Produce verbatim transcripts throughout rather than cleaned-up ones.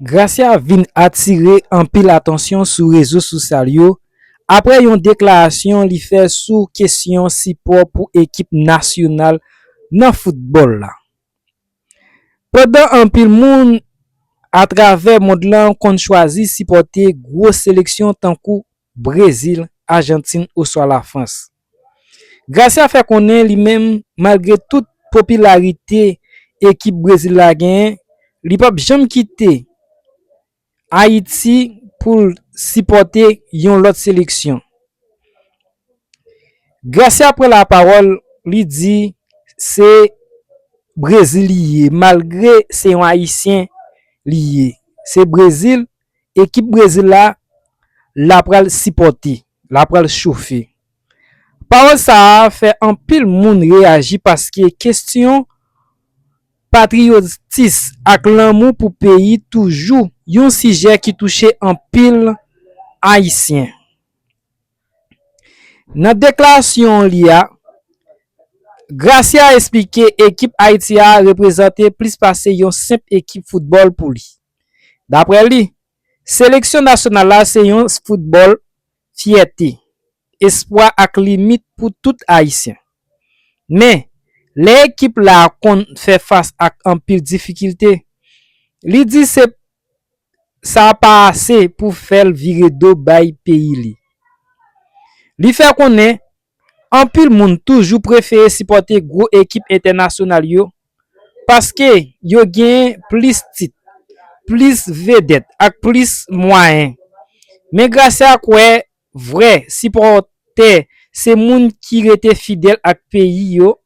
Gracia vin atire anpil atansyon sou rezo sosyal yo apre yon deklarasyon li fè sou kesyon sipò pou ekip nasyonal nan foutbòl la. Pandan anpil moun atravè mond lan konn chwazi sipòte gwo seleksyon tankou Brezil, Ajantin oswa Lafrans. Gracia fè konnen li menm, malgre tout popilarite ekip Brezil la genyen, li p ap janm kite Ayiti pou l sipòte yon lòt seleksyon. Gracia pran lapawòl, li di se Brezil li ye, malgre se yon Ayisyen li ye. Se Brezil, ekip Brezil la, l a pral sipòte, l a pral chofe. Pawòl sa a fè anpil moun reyaji paske kesyon patriyotis ak lanmou pou peyi toujou yon sijè ki touche anpil Ayisyen. Nan deklarasyon li a, Gracia esplike ekip Ayiti a reprezante plis pase yon senp ekip foutbòl pou li. Dapre li, seleksyon nasyonal la se yon foutbòl fyète, espwa ak limit pou tout Ayisyen. Men, lè ekip la konn fè fas ak anpil difikilte, li di se sa pa ase pou fè l vire do bay peyi li. Li fè konnen anpil moun toujou prefere sipòte gwo ekip entènasyonal yo paske yo genyen plis tit, plis vedèt ak plis mwayen. Men Gracia kwè vrè sipòtè se moun ki rete fidèl ak peyi yo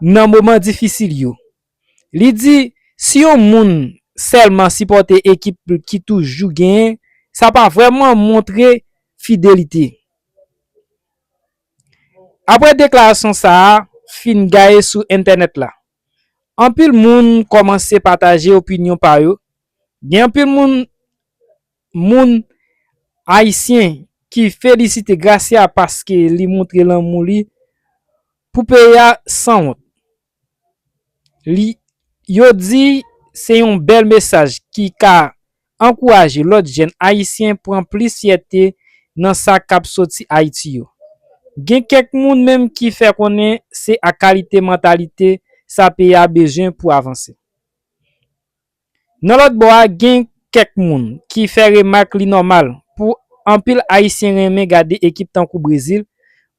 nan moman difisil yo. Li di, si yon moun sèlman sipòte ekip ki toujou genyen, sa pa vrèman montre fidelite. Apre deklarasyon sa a fin gaye sou entènèt la, anpil moun kòmanse pataje opinyon pa yo. Gen anpil moun, moun ayisyen ki felisite Gracia paske li montre lanmou li pou peyi a san wont. Li, yo di se yon bèl mesaj ki ka ankouraje lòt jèn ayisyen pran plis fyète nan sa k ap soti Ayiti yo. Gen kèk moun menm ki fè konnen se ak kalite mantalite sa peyi a bezwen pou avanse. Nan lòt bò a, gen kèk moun ki fè remak li nòmal pou anpil Ayisyen renmen gade ekip tankou Brezil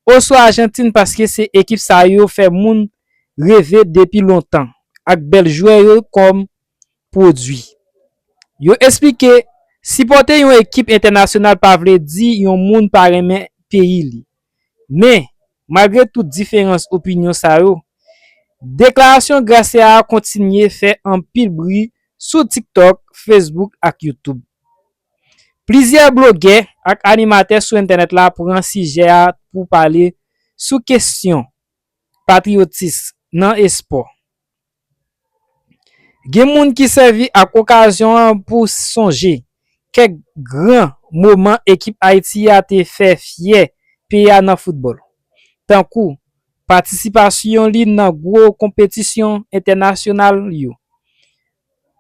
oswa Ajantin paske se ekip sa yo fè moun reve depi lontan ak bèl jwè yo kòm pwodui. Yo esplike, sipòte yon ekip entènasyonal pa vle di yon moun pa renmen peyi li. Men, malgre tout diferans opinyon sa yo, deklarasyon Gracia a kontinye fè anpil bri sou TikTok, Facebook ak YouTube. Plizyè blogè ak animatè sou entènèt la pran sijè a pou pale sou kesyon patriyotis nan espò. Gen moun ki sèvi ak okazyon an pou sonje kèk gran moman ekip Ayiti a te fè fyè peyi a nan foutbòl, tankou patisipasyon li nan gwo konpetisyon entènasyonal yo.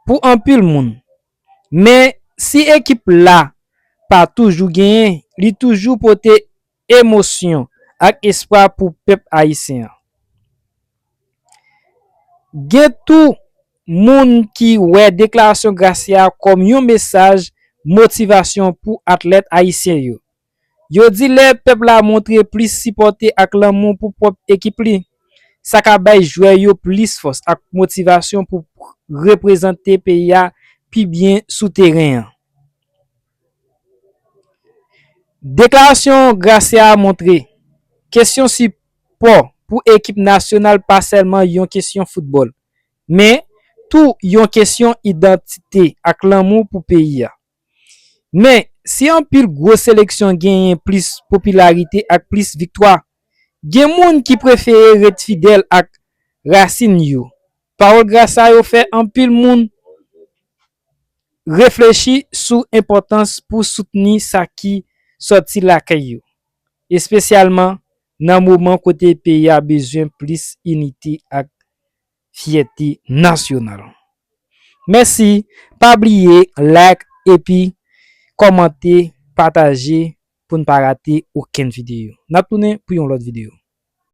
Pou anpil moun, men si ekip la pa toujou genyen, li toujou pote emosyon ak espwa pou pèp ayisyen an. Gen tou moun ki wè deklarasyon Gracia kòm yon mesaj motivasyon pou atlèt ayisyen yo. Yo di lè pèp la montre plis sipòte ak lanmou pou pwòp ekip li, sa ka bay jwè yo plis fòs ak motivasyon pou reprezante peyi a pi byen sou teren an. Deklarasyon Gracia a montre kesyon sipò pou ekip nasyonal pa sèlman yon kesyon foutbòl, men tou yon kesyon idantite ak lanmou pou peyi a. Men, si anpil gwo seleksyon genyen plis popilarite ak plis viktwa, gen moun ki prefere ret fidèl ak rasin yo. Pawòl Gracia yo fè anpil moun reflechi sou enpòtans pou soutni sa ki sòti lakay yo, espesyalman nan moman kote peyi a bezwen plis inite ak fyète nasyonal. Mèsi, pa bliye like epi kòmante, pataje pou n pa rate okenn videyo. N ap tounen pou yon lòt videyo.